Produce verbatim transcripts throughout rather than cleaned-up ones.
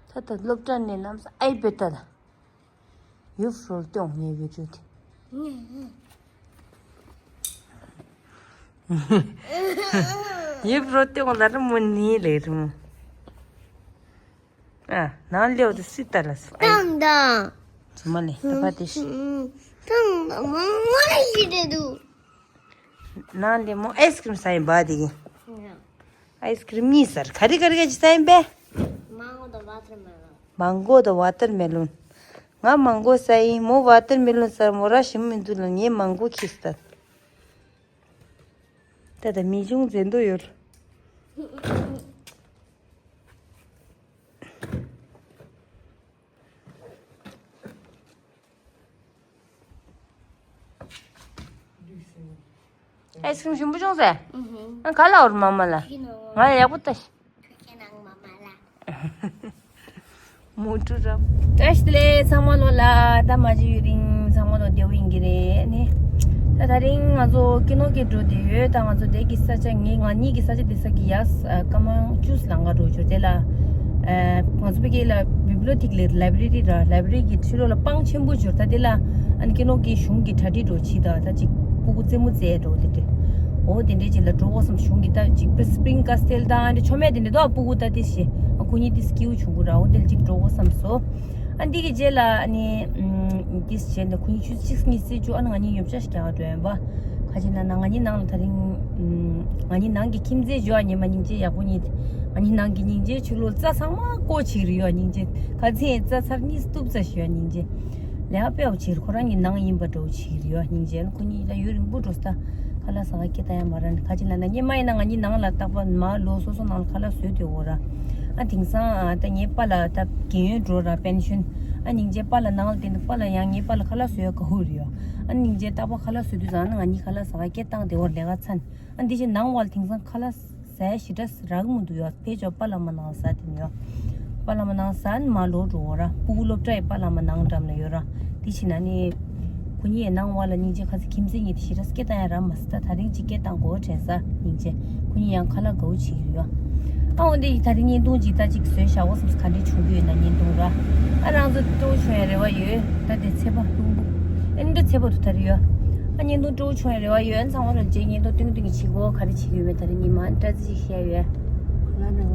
ད་ལྟ་སློབ་གྲྭ་ནས་གནམ་ས་ཨའི་བེ་ད་ལ་ཡུབ་རོལ་སྟོན་ངའི་བི་ཌིའོ་དེ། ཡུབ་རོལ་སྟོན་ལ་རི་མོ་ནི་ལེ་རི་མོ། ཨ་ནང་ལེའོ་དེ་སི་ཏ་ལ་སི་ཨའི། ཏང་ཏང་། ཚོ་མ་ལེ་ད་པ་དེ་ཤི། ཏང་ཏང་མ་མ་ལེ་ཤི་རེད་འདུག་ནང་ལེ་མོ་ཨའི་སི་ཀྲིམ་ཟ་ཡིན་པ་དེ་གི། ཨའི་སི་ཀྲིམ་གཉིས་ཟ་ར། ག་རེ་ག་རེ་ག་ཅི་ཟ་ཡིན་པས། མང་གོ་དང་ཝ་ཏར་མེ་ལོན། མང་གོ་དང་ཝ་ཏར་མེ་ལོན། ང་མང་གོ་ཟ་ཡིན། མོ་ཝ་ཏར་མེ་ལོན་ཟ་ར། མོ་ར་ཞིམ་མི་འདུག་ལ་ངས་མང་གོ་ཁྱེར་ཟ། ད་ད་མི་ཆུང་མཛེས་འདོད་ཡོད། ཨའི་སི་ཀྲིམ་ཞིམ་པོ་བྱུང་ཟེ། ཨ་ག་ལ་འོར་མ་མ་ལ། ང་ལ་ཡག་པོ་ལྟ་ཤི། མུ་ཏུ་རབ། བཀྲ་ཤིས་བདེ་ལེགས་ཚང་མ་ལོ་ལ། ད་མ་ཇི་ཡུ་རིང་ཚང་མ་ལོ་བདེ་བོ་ཡིན་གྱི་རེད་ནི། ད་ད་རིང་ང་ཚོ་ཀི་ནོ་ཀི་འགྲོ་བསྡད་ཡོད། ད་ང་ཚོ་དེ་གི་ས་ཆ་ངའི་ང་གཉིས་ཀྱི་ས་ཆ་དེ་ས་གི་ཡག་སྐར་མ་བཅུ་ལང་ག་འགྲོ་ཆོག་དེ་ལ། ཨ་ང་ཚོ་བོད་སྐད་ལ་བི་བི་ལོ་ཐིག་ལེ་ལའི་བྷི་རེ་རི་ར་ལའི་བྷི་རེ་རི་གི་ཕྱི་ལོགས་ལ་སྤང་ཆེན་པོ་འབྱོར། ད་དེ་ལ་ཨ་ནི་ཀི་ནོ་ཀི་གཞུང་གི་གྲ་སྒྲིག་འགྲོ་ཆི་ད་ད་ཅིག་སྤུ་གུ་རྩེད་མོ་རྩེ་འགྲོ་དེ་འདྲ། འོ་དེ་འདྲའི་ཅིག་ལ་འགྲོ་དགོས་བསམ། གཞུང་གི་ད་ཅིག་པི་སི་པི་རིང་ཀ་སི་ཊེལ་དང་ཨ་ནི་ཆོ་མེད་དེ་འདྲ་འདུག་ཨ། སྤུ་གུ་ད་དེ་ཤེས་ཨ་ཁོ་གཉིས་དེ་སྐྱིའུ་ཆུང་གུ་ར། འོ་དེ་ལ་ཅིག་འགྲོ་དགོས་བསམ་སོ། ཨ་འདི་གི་རྗེས་ལ་ཨ་ནི་ཨམ་དེ་བྱས་ནས་ཁོ་གཉིས་ཆུ་ཚོད་གཅིག་གཉིས་རྩེད་བཅུག་ཨ་ནི་ང་གཉིས་ཉོ་ཆ་ཞིག་རྒྱག་འགྲོ་ཡོང་པ། ཁ་ཅིག་ན་ན་ང་གཉིས་ནང་ལ་ད་རིང་ཨམ་ང་གཉིས་ནང་གི་ཁྱིམ་མཚེས་ཇོ་ཨ་ཉི་མ་སྙིང་རྗེ་ཡག་པོ་གཉིས། ང་གཉིས་ནང་གི་སྙིང་རྗེ་ཆུ་ལོ་རྩྭ་ཚང་མ་བཀོག་བྱེད་རེད་ཡོད་སྙིང་རྗེ། ཁ་ཚན་རྩྭ་ཚར་གཉིས་གཏུབ་ཙམ་ཞིག་ཡོད་སྙིང་རྗེ། ལས་ཀ་དཔེ་ཡག་པོ་བྱེད་རེད། ཁོ་རང་གཉིས་ནང་ཡིན་པ་འདྲ་བོ་བྱེད་ཀྱི་རེད་ཡོད་སྙིང་རྗེ། ཁོ་གཉིས་ལ་ཡུན་རིང་པོ་འགྲོ་ས་ད་ཁ་ལག་ཟ་ག་སྐད་བཏང་ཡ་མ་རག་ནས། ཁ་ཅིག་ལ་ན་སྔོན་མ་ཡིན་ན་ང་གཉིས་ནང་ལ་རྟག་པར་མར་ལོག་སོ་སོ་ནང་ལ་ཁ་ལག་བཟོས་སྡོད་འོ་ར། ཨ་དེང་སང་ཨ་ད་ངའི་པཱ་ལགས་ད་རྒན་ཡོལ་འགྲོ་ར་པེན་ཤོན། ཨ་སྙིང་རྗེ་པཱ་ལགས་ནང་ལ་བསྡད་འདུག་པཱ་ལགས་ཡང་ངའི་པཱ་ལགས་ཁ་ལག་བཟོ་ཡ་དགའ་པོ་རེད་ཡོད། ཨ་སྙིང་རྗེ་རྟག་པར་ཁ་ལག་བཟོས་དུས་ཙང་ན་ང་གཉིས་ཁ་ལག་ཟ་ག་སྐད་བཏང་བསྡད་འོ་ར་ལས་ཀ་ཚར་ནས། ཨ་འདི་བཞིན་ནང་བ་ལ་དེང་སང་ཁ་ལག་ཟ་ཡ་ཞེ་དྲག་རག་གི་མི་འདུག་ཡོད། ཕེབས་ཆོག་པཱ་ལགས་མ་ནང་ཟ་དེ་ནི་ཡོད། པཱ་ལགས་མ་ནང་ཟ་ནི་མ་ལོག་འགྲོ་འོ་ར། སྤུ་གུ་སློབ་གྲྭ་ཡི་པཱ་ལགས་མ་ནང་འགྲམ་ལ་ཡོད་ར། དེ་བཞིན་ཨ་ནི་ཁོ་གཉིས་ཡི་ནང་བ་ལ་སྙིང་རྗེ་ཁ་ཚ་ཁྱིམ་མཚེས་གཉིས་དེ་ཞེ་དྲག་སྐད་བཏང་ཡ་རག་མ་སོང་། ད་ད་རིང་ཅིག་སྐད་བཏང་དགོས་དྲན་ས་སྙིང་རྗེ། ཁོ་གཉིས་ཡང་ཁ་ལག་དགའ་བོ་བྱེད་ཀྱི་ཡོད། ཨ་འོ་འདི་ད་རིང་བརྙན་ཐུང་ཅིག་ད་ཅིག་བཟོས་བཞག་འོ་བསམ། ག་འདྲས་བྱུང་གི་ཡོད་ན་བརྙན་ཐུང་ར། ཨ་རང་ཚོ་སྤྲོ་བོ་བྱུང་ཡ་རེ་བ་ཡོད། ད་དེ་ཚེ་པ་ལྷུང་པོ་ཨེ་འདྲ་ཚེ་པ་དུ་ད་རེ་ཡོད། ཨ་བརྙན་ཐུང་སྤྲོ་བོ་བྱུང་ཡ་རེ་བ་ཡོད། ཨ་ཚང་མ་རང་རྗེས་བརྙན་ཐུང་སྟོན་སྟོན་གྱི་བྱེད་སྒོ་ག་རེ་བྱེད་ཀྱི་ཡོད་མེད་ད་རེ་ཉི་མ་བཀྲ་ཤིས་ཤིག་བཤད་ཡོད། ཁ་ལག་མེད་པ།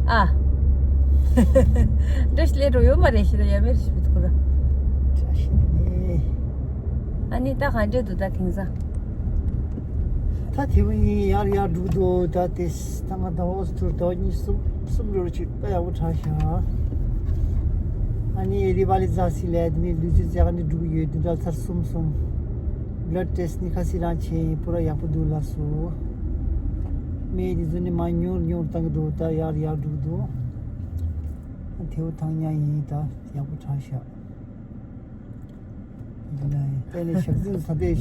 ཨ། བཀྲ་ཤིས་ལས་འགྲོ་ཡོད་མ་རེད་ཤི་ད་ཡ་མེར་ཤི་བི་ཐུ་ར། བཀྲ་ཤིས་བདེ་ལེགས། ཨ་ནི་ད་ག་འདྲས་འདུག་ད་དེང་སང་། ད་དེ་བུ་ཡིན་ཡར་ཡར་འགྲོ་གི་འདུག་ད་དེ་ད་ང་ཟླ་བ་ཟུར་ཟླ་བ་གཉིས་གསུམ་གསུམ་འགྲོ་རུ་ཅིག་ད་ཡག་པོ་དྲག་ཤག་ཨ་ནི་རི་བ་ལི་ཛ་སི་ལས་དེ་ནི་ལུས་རྩལ་རྒྱག་ནི་འགྲོ་གི་ཡོད། དེ་འདྲ་ཚར་གསུམ་གསུམ་བླཌ་ཊེ་སི་ཊི་ནི་ཁ་སི་རང་བྱས་ཡིན། པུ་ར་ཡག་པོ་འདུག་ལགས་སོ། སྨན་དེ་ཚོ་ནི་མ་ཉུང་ཉུང་བཏང་གི་འདུག་ད་ཡར་ཡར་འགྲོ་གི་འདུག་ཐེའུ་ཐང་ཉག་ཡིན་ད་ཡག་པོ་དྲག་ཤག་དེ་ནས་ཞག་ཚི་ས་དེ་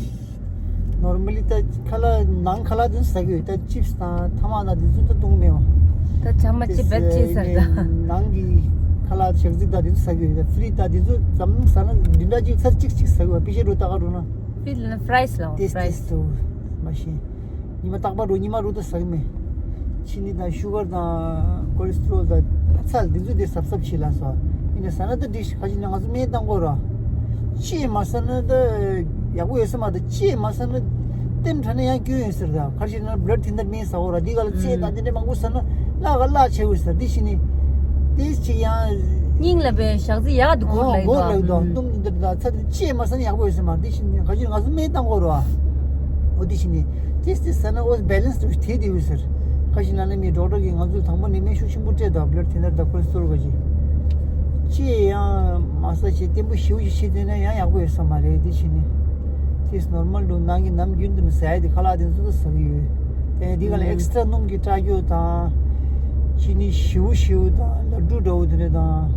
ནོར་མལ་ལི་ད་ཁ་ལག་ནང་ཁ་ལག་དེ་ཟ་གི་ཡོད། ད་ཅིབ་སི་དང་ཐ་མག་དང་དེ་ཚོ་ད་བཏུང་མེད་བ། ད་ཆ་མ་ཅི་བེད་ཅི་ཟེར་ད། ནང་གི་ཁ་ལག་ཞག་ཚི་ད་དེ་ཚོ་ཟ་གི་ཡོད། ད་ཕི་རི་ད་དེ་ཚོ་ཙམ་ཟ་ན་བདུན་ཕྲག་གཅིག་ཚར་གཅིག་གཅིག་ཟ་གི་ཡོད། པི་ཤེ་རུ་ད་ག་རུ་ན་ཕི་རི་ན་ཕ་རའི་སི་ལ་ཏེས་ཕ་རའི་ཏེས་སི་ཏུ་མ་ཤེས། ཉི་མ་རྟག་པར་འགྲོ་ཉི་མ་རུ་ད་ཟ་གི་མེད། ཆི་ནི་དང་ཤུ་གར་དང་ཀོ་ལེ་སི་ཏི་རོལ་དང་ཚལ་འདི་ཚོ་དེ་གཟབ་གཟབ་བྱེད་ལ་སོ། ཡིན་ན་ཟ་ན་ད་འགྲིག་ཤག་ཁ་ཅིག་ན་ང་ཚོ་སྨན་བཏང་དགོས་ར། ཅིས་མ་ཟ་ན་ད་ཡག་པོ་ཡོད་ས་མ་རེད། ཅིས་མ་ཟ་ན་ལྟེམ་དྲགས་ན་ཡང་སྐྱོན་ཡོད་ཟེར། ད་ཁ་ཅིག་ན་བླཌ་ཐིན་ནར་སྨན་ཟ་དགོས་ར། འདི་ག་ལ་ཚེ་དང་འདི་འདྲ་མང་པོ་ཟ་ན་བརླག་ག་བརླག་ཆེ་བོ་ཟེར། འདི་ཞིག་ནི་དེ་ཅིག་ཡང་སྙིང་ལ་བའི་ཞག་རྩི་ཡག་འདུག་གོ་ལ་ཡིན་གོ་ལ་ཡིན་དོ། ཏུམ་འདི་འདྲ་ད་ཚ་འདི་ཅིས་མ་ཟ་ན་ཡག་པོ་ཡོད་ས་མ་རེད། འདི་ཞིག་ནི་ཁ་ཅིག་ང་ཚོ་སྨན་བཏང་དགོས་ར། འོ་དེ་བཞིན་ནི། ཏིས་ཏིས་ཟ་ན་འོ་བེ་ལེན་སི་དེ་དེ་ཡོད་ཟེར། ཁ་ཅིག་ན་ན་མི་ཌོག་ཊར་གིས་ང་ཚོ་དང་པོ་ནས་སྨན་ཤུགས་ཆེན་པོ་སྤྲད་དང་བླཌ་ཐིན་ནར་དང་ཀོ་ལེ་སི་ཏི་རོལ་ག་ཅིག་ཅི་ཡང་མ་ཟ་ཞེས་བརྟན་པོ་ཞེ་པོ་ཞིག་བྱེད་དེ་ན་ཡང་ཡག་པོ་ཡོད་ས་མ་རེད། དེ་བཞིན་ནི། ཏིས་ནོར་མལ་འདུག་ནང་གི་ནམ་རྒྱུན་དུ་ནི་ཟ་ཡ་དེ་ཁ་ལག་དེ་ཚོ་ཟ་གི་ཡོད། དེ་ནས་འདི་ག་ལ་ཨེག་སི་ཊྲ་སྣུམ་གྱི་སྐྲ་རྒྱོ་དང་། ཅི་ནི་ཞེ་པོ་ཞེ་པོ་དང་ལ་ཌུ་འདྲ་བོ་དེ་འདྲ་དང་།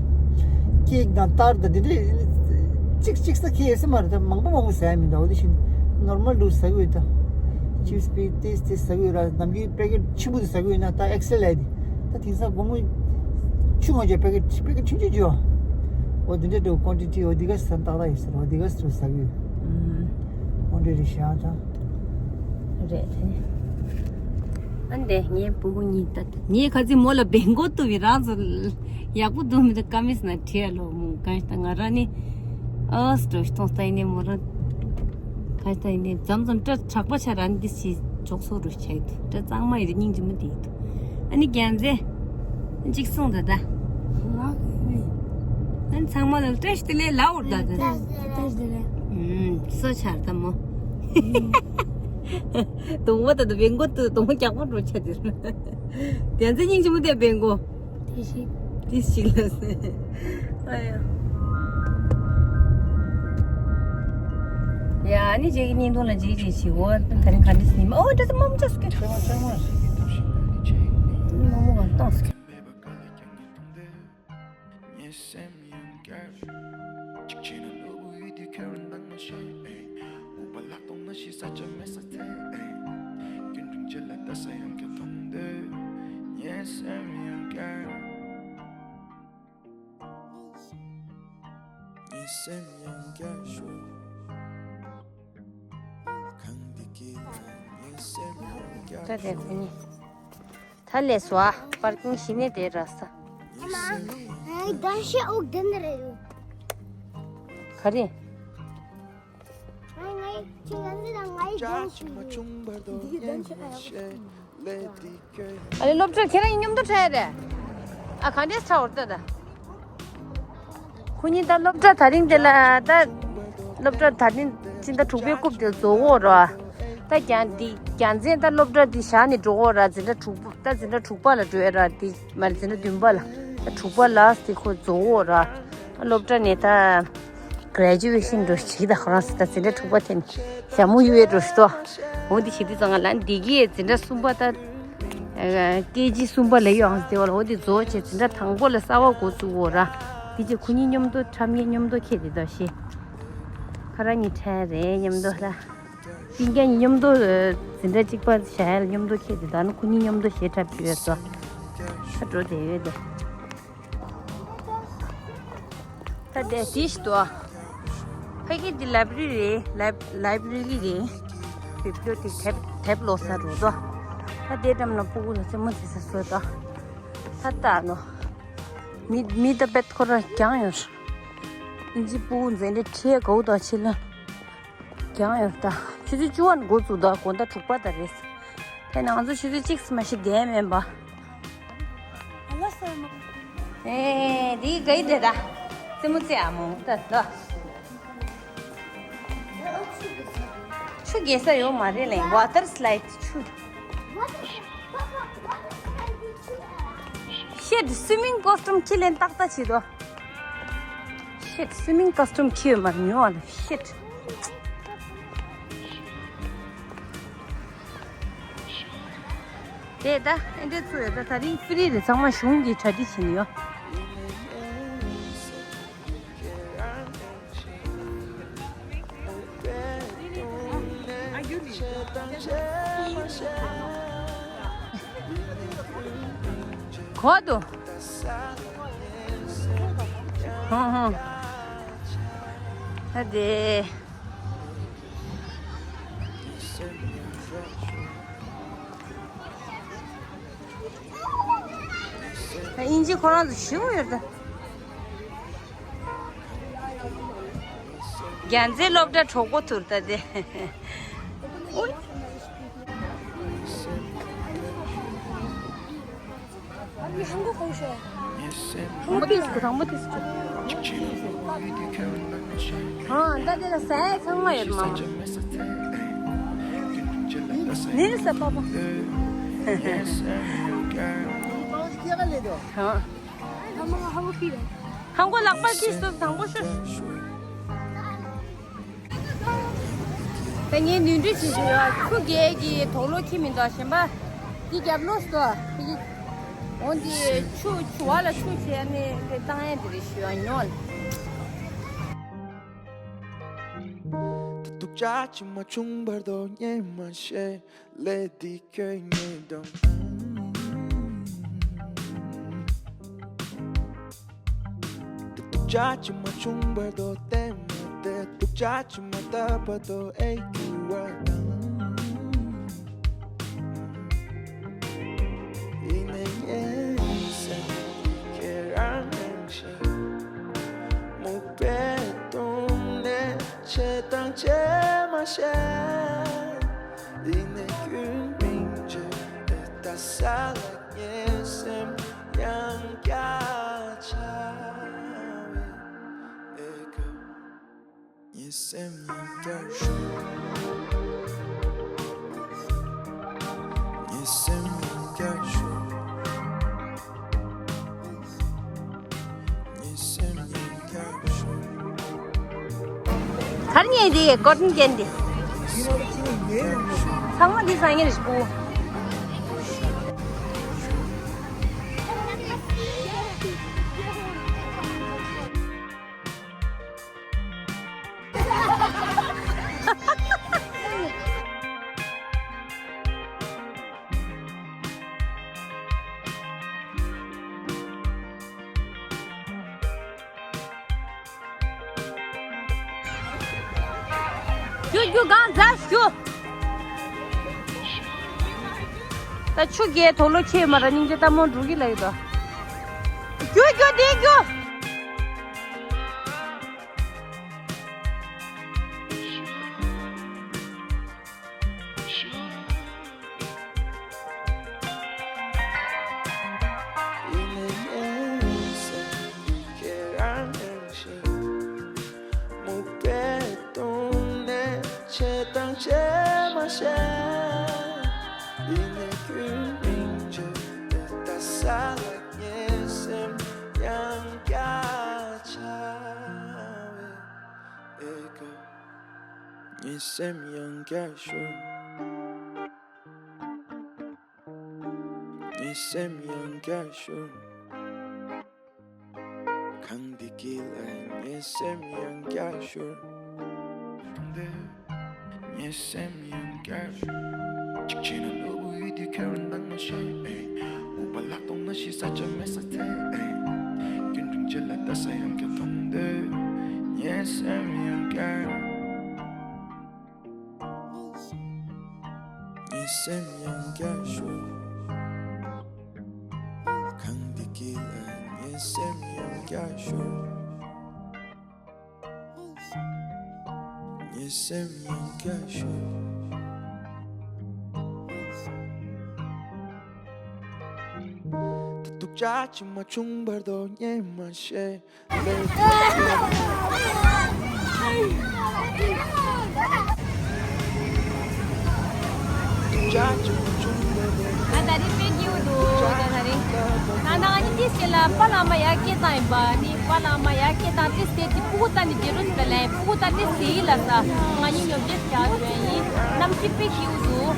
ཀེག་དང་ཏར་དང་དེ་འདྲས་གཅིག་གཅིག་ས་ཁེལ་ཡོད་ས་མ་རེད། ད་མང་པོ་མང་པོ་ཟ་ཡ་མི་འདུག་འོ་དེ་བཞིན་ནོར་མལ་འདུག་ཟ་གི་ཡོད་ད། ཅིབ་སི་པི་ཏིས་ཏིས་ཟ་གི་ཡོད་ར། ནམ་རྒྱུན་པེ་ཀེ་ཊི་ཆེན་པོ་དེ་ཟ་གི་ཡོད་ན་ད་ཨེག་སི་ཨེལ་ལ་ཡ་དེ། ད་དེང་སང་སྒོར་མོ་ཆུང་ང་ཅོ་པེ་ཀེ་ཊི་པེ་ཀེ་ཊི་ཆུང་ཆུང་ཅོ། འོ་དེ་འདྲ་འདྲ་ཀོན་ཊི་ཊི་འོ་དེ་ག་ས་ཏག་ཏག་ཡོད་ཟེར། འོ་དེ་ག་ས་ཟ་གི་ཡོད། ཨུམ། འོ་འདྲ་རེད་ཤག་ད། རེད་དེ། ཨ་འདས་ངའི་སྤུ་གུ་གཉིས་ལྟ། ངས་ཁ་ཚིག་མོ་ལ་བེང་གོ་བཏུབ་པའི་རང་ཚོ་ཡག་པོ་འདུག་མི་འདུག་ཀ་མེས་ན་བྲིས་ཡ་ལོ། མོ་གང་ཞིག་ད་ང་རང་ནི་ཨོ་སི་ཀྲོ་ཞིག་མཐོང་སྟངས་ནས་མོ་རང་གང་ཞིག་ད་ནས་མཚམས་མཚམས་སྐྲ་གྲགས་པ་ཆ་རང་འདི་ཞིག་འཇོག་སོ་རུ་ཆ་ཡི་འདུག་སྐྲ་གཙང་མ་ཡོད་དུ་སྙིང་རྗེ་མོ་དེ་ཡི་འདུག་ཨ་ནི་རྒྱལ་མཚན་གཅིག་གསུངས་ད་ད། ང་ཨ་ནི་ཚང་མ་ལ་བཀྲ་ཤིས་བདེ་ལེགས་ལབ་འོར་ད་ད། བཀྲ་ཤིས་བདེ་ལེགས། ཨུམ་སོ་ཆར་ད་མོ། གདོང་པ་ད་ད་བེང་གོ་ཏུ་གདོང་པ་རྒྱག་པ་འགྲོ་ཆ་དེར། དེ་ཚེ་སྙིང་རྗེ་མོ་དེ་བེང་གོ། དེ་ཞིག་དེ་ཞིག་ལ་ཟེར། ཨ་ཡ། ཡ་ཨ་ནི་རྗེས་ཀྱི་བརྙན་ཐུང་ལ་རྗེས་རྗེས་ཤིག་འོ་ད་རིང་ག་འདྲ་ཟིན་མ་ཨོ་འདྲ་ས་མ་མ་ཅོ་སྐད། ཅང་མ་ཅང་མ་ཟིན་གྱི་ཐབས་ཤེས་ནི་ཆེ་ཡིན། མ་མ་ག་ཏང་སྐད། ངའི་སེམས་ཡང་བསྐྱར། གཅིག་བྱས་ན་ནོར་བུ་ཡུལ་དུས་ཁྱོད་རང་འདང་མ་ཤེས། འུག་པ་ལ་གཏོང་ན་ཤི་ས་ཆ་མེད་ས་ཐེ། སྐྱོན་དྲུང་བཅས་ལ་ལྟ་ས་ཡང་ཁྱོད་མཐོང་འདོད། ངའི་སེམས་ཡང་བསྐྱར། ངའི་སེམས་ཡང་བསྐྱར་ཞུ། གང་འདི་གི་ལ་ངའི་སེམས་ཡང་བསྐྱར་ད་དེ་ཁོ་གཉིས། ད་ལས་སོ་ཨ། པར་ཀིང་གཞི་ནས་དེ་ར་ས། ཨ་ད་ཤེ་ཨོག་དེ་འདྲ་རེད། ག་རེ། ང་ང་ཁྱེད་རང་ཚོ་དང་ང་ཡི་རྒྱན་ཞུ་ཡོད། འདི་གི་རྒྱན་ཞུ་ཨ། ཨ་ལེ་སློབ་གྲྭ་ཁྱེད་རང་གཉིས་མཉམ་དུ་འཁྲིད་རེད། ཨ་ག་འདྲས་འཁྲིད་འོར་ད་ད། ཁོ་གཉིས་ད་སློབ་གྲྭ་ད་རིང་དེ་ལ་ད། སློབ་གྲྭ་ད་རིང་སྤྱི་ཟླ་དྲུག་པའི་རྐུབ་དེ་རྫོགས་འོ་ར། ད་རྒྱ་འདི་རྒྱ་མཚན་ད་སློབ་གྲྭ་འདི་བཞག་ནས་འགྲོ་འོ་ར། འཛིན་གྲྭ་དྲུག་པ་ད་འཛིན་གྲྭ་དྲུག་པ་ལ་འགྲོ་ཡ་ར། འདི་མ་རེད་འཛིན་གྲྭ་བདུན་པ་ལ། ད་དྲུག་པ་ལ་དེ་ཁོ་རྫོགས་འོ་ར། ད་སློབ་གྲྭ་ནས་ད་graduation་འགྲོ་ཞིག་ད་ཁོ་རང་སི་ད་འཛིན་གྲྭ་དྲུག་པ་དེ་ནས་ཞྭ་མོ་གཡུག་ཡས་འགྲོ་ཞིག་ཏོ། འོ་འདི་བྱེད་དུས་ཙང་ང་ལ་འདི་གིས་འཛིན་གྲྭ་གསུམ་པ་ད། ཀེ་ཇི་གསུམ་པ་ལ་ཡོང་སྟེ་བ་ལ་འོ་དེ་རྫོགས་བྱས་འཛིན་གྲྭ་དང་པོ་ལ་གསར་བ་འགོ་བཙུགས་འོ་ར། དེ་རྗེས་ཁོ་གཉིས་མཉམ་དུ་འཁྲབ་མཁན་མཉམ་དུ་ཁྱེད་དེ་ད་ཤེས། ཁ་ར་གཉིས་འཁྲབ་རེད་མཉམ་དུ་ལ། སྤུན་ཀྱག་གཉིས་མཉམ་དུ་འཛིན་གྲྭ་གཅིག་པ་བྱ་ཡ་ལ་མཉམ་དུ་ཁྱེད་དེ་ད་ནི་ཁོ་གཉིས་མཉམ་དུ་གཞས་འཁྲབ་ཀྱི་ཡོད་ཙོ། ཁ་འགྲོ་བསྡད་ཡོད་དེ། ད་དེ་དེ་ཞིག་ཏུ། ཕ་གི་འདི་library་རེད། library་རེད། bibliothèque་དེབ་དེབ་ཀློག་ས་རུ་དོ། ད་དེ་འགྲམ་ལ་སྤུ་གུ་ལ་རྩེད་མོ་རྩེ་ས་བཟོས་དོ། ད་ལྟ་ནོ། མི་མི་ད་བེད་ཁོ་ར་རྐྱང་ཡོད། ཨིན་ཇི་སྤུ་གུ་འཛིན་གྲྭ་ཁྲིད་གའུ་དང་ཕྱི་ལ། རྐྱང་ཡོད་ད། ཆུ་ཚོད་བཅུ་པ་ནས་འགོ་བཙུགས་ད་དགོང་དག་དྲུག་པ་ད་རེད། དེ་ནང་ཚོ་ཆུ་ཚོད་གཅིག་ཙམ་མ་ཞིག་བསྡད་མེད་པ། ཨེ་དེའི་ག་ཡི་དེ་ད། རྩེད་མོ་རྩེ་ཨ་མོ་ད་ལོ། ཆུ་རྒྱས་ས་ཡོད་མ་རེད་ལེ། water slide་ཆུ། Shit, swimming costume་ཁྱི་ལེན་ཏག་ཏག་བྱེད་དོ། Shit, swimming costume་ཁྱི་ཡོད་མ་རེད་ཉོ་བ་ལ། Shit། དེ་ད་ཨེ་འདྲས་ཚོ་ཡོད་ད། ད་རིང་free་རེད། ཚང་མ་གཞུང་གིས་གྲ་སྒྲིག་བྱེད་ནི་ཡོད། གོ་དུ། ཧང་ཧང་། ཨ་དེ། ཨིན་ཇི་ཁོ་རང་ཚོ་ཞིའུ་ཡོད་ད། རྒྱལ་མཚན་སློབ་གྲྭ་གྲོགས་པོ་ཐུར་ད་དེ། ཧང་གོ་གོང་ཤོ། ཧང་གོ་ཏིས་གོ་ཧང་གོ་ཏིས་གོ། ཨ་ད་དེ་ལ་ཟས་ཚང་མ་ཡོད་མ། ནི་ས་པ་པ། ཧང་། ཧང་གོ་ལག་པ་ཀིས་སོ་དང་པོ་ཤོ། ད་ངས་ནུས་འདྲི་བྱེད་ཞུ་ཡ། ཆུ་རྒྱལ་གྱི་དོག་ལོ་ཁྱི་མི་འདུག་གཞན་པ་འདི་རྒྱབ་ལོགས་སུ་འདི་འོ་འདི་ཆུ་ཆུ་བ་ལ་ཆུ་བྱས་ནས་འདི་བཏང་ཡ་འདི་རེད་ཞུ་ཡ་ཉོ། ད་སྡུག་ཅག་ཅིག་མ་བྱུང་བར་དོ་ཉན་མ་ཤེས། ལས་འདི་ཁྱོད་ཉིད་དང་། སྡུག་ཅག་ཅིག་མ་བྱུང་བར་དོ་བལྟས་མ་བསྡད། སྡུག་ཅག་ཅིག་མ་བཏབ་བར་དོ་ཨེ་གྱུར་བ་དང་། ཡིན་ནས་ཀུན་སྨིན་བྱེད་ལྟ་ས་ལ། ངའི་སེམས་ཡང་བསྐྱར་འཆར་བའི་ཨེ་ཁོ། ངའི་སེམས་ཡང་བསྐྱར་ཤོར། ངའི་སེམས་ཡང་བསྐྱར་ཤོར། ངའི་སེམས་ཡང་བསྐྱར་ཤོར། ཚར་ཉེ་དེ་ཀོ་ཊོན་ཅན་དེ། ཚང་མ་འདི་ས་ངེར་ཞིག་པོ། རྒྱུ་རྒྱུ་གང་ཟ་རྒྱུ། ད་ཆུ་རྒྱལ་དོ་ལོ་ཁྱེད་མ་ར་སྙིང་རྗེ་ལྟ་མོ་འགྲོ་གི་ལ་ཡོད་དོ། རྒྱུ་རྒྱུ་དེ་རྒྱུ། ངའི་སེམས་ཡང་བསྐྱར་ཤོར། ངའི་སེམས་ཡང་བསྐྱར་ཤོར། གངས་འདི་དཀྱིལ་ལ་ངའི་སེམས་ཡང་བསྐྱར་ཤོར། ངའི་སེམས་ཡང་བསྐྱར་ཤོར། གཅིག་བྱས་ན་ནོར་བུ་ཡུལ་དུ་ཁྱེར་འདང་མ་བྱེད། འུག་པ་ལ་གཏོང་ན་ཤི་ས་ཆ་མེད་ས་ཐལ། སྐྱོན་དྲུང་བཅས་ལ་ལྟ་ས་ཡང་བསྐྱར་མཐོང་འདོད། ངའི་སེམས་ཡང་བསྐྱར། ངའི་སེམས་ཡང་བསྐྱར་ཤོར། གངས་འདི་དཀྱིལ་ལ་ངའི་སེམས་ཡང་བསྐྱར་ཤོར། ངའི་སེམས་ཡང་བསྐྱར་ཤོར། ད་སྡུག་ཅག་ཅིག་མ་བྱུང་བར་དུ་ཉན་མ་ཤེས། ང་ད་རིང་དཔེ་སྐྱིད་པོ་འདུག་ད་ད་རིང་། ད་ང་གཉིས་དེ་སྐད་ལ་པ་ལགས་མ་ཡར་སྐད་བཏང་ཡིན་པ། ནི་པ་ལགས་མ་ཡར་སྐད་བཏང་དེ་སྐད་དེ་ཕྲུ་གུ་ད་ནི་དེ་རུ་སྤེལ་ལ་ཡིན། ཕྲུ་གུ་ད་དེ་ཟེར་ཡིན་ལ་ས། ང་གཉིས་ཉོབ་རྒྱས་བྱ་བྱས་ཡིན། གནམ་གཤིས་དཔེ་སྐྱིད་པོ་འདུག་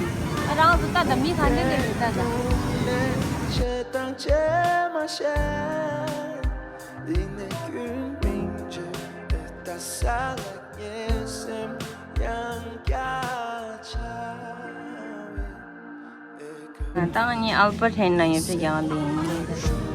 རང་ཚོ་ད་ད་མི་ཚང་ནི་རེད་ད་ད། ད་ང་གཉིས་ཨལ་པར་ཧན་ན་ཡོད་ཚད་རྒྱག་འདི་ཡིན།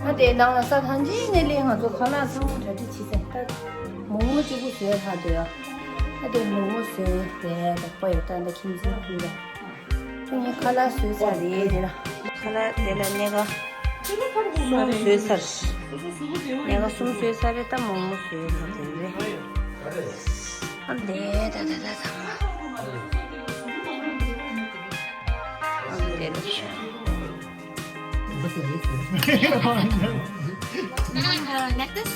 ད་དེ་ནང་ལ་ས་ཐང་ཅིག་ནས་ལས་ང་ཚོ་ཁ་ལག་ཚང་མ་གྲ་སྒྲིག་བྱེད་ཚེ་ད་མོག་མོག་གཅིག་པུ་བཟོས་ལྷག་འདུག་ཡ། ད་དེ་མོག་མོག་བཟོས་རེད་ད་པ་ཡོད་ད་ད་ཁྱིམ་ཚང་ཡིན་ད། ཁྱོད་ནི་ཁ་ལག་བཟོས་ཚར་རེད་དེ་ལ། ཁ་ལག་དེ་ལ་སྣེ་ཁ་གསུམ་བཟོས་ཚར། སྣེ་ཁ་གསུམ་བཟོས་ཚར་རེད་ད་མོག་མོག་བཟོས་ལྷག་འདུག་རེད། ཨ་འདས་ད་ད་ད་ཚང་མ། ཨ་འདས་ད་ཤ། Like this?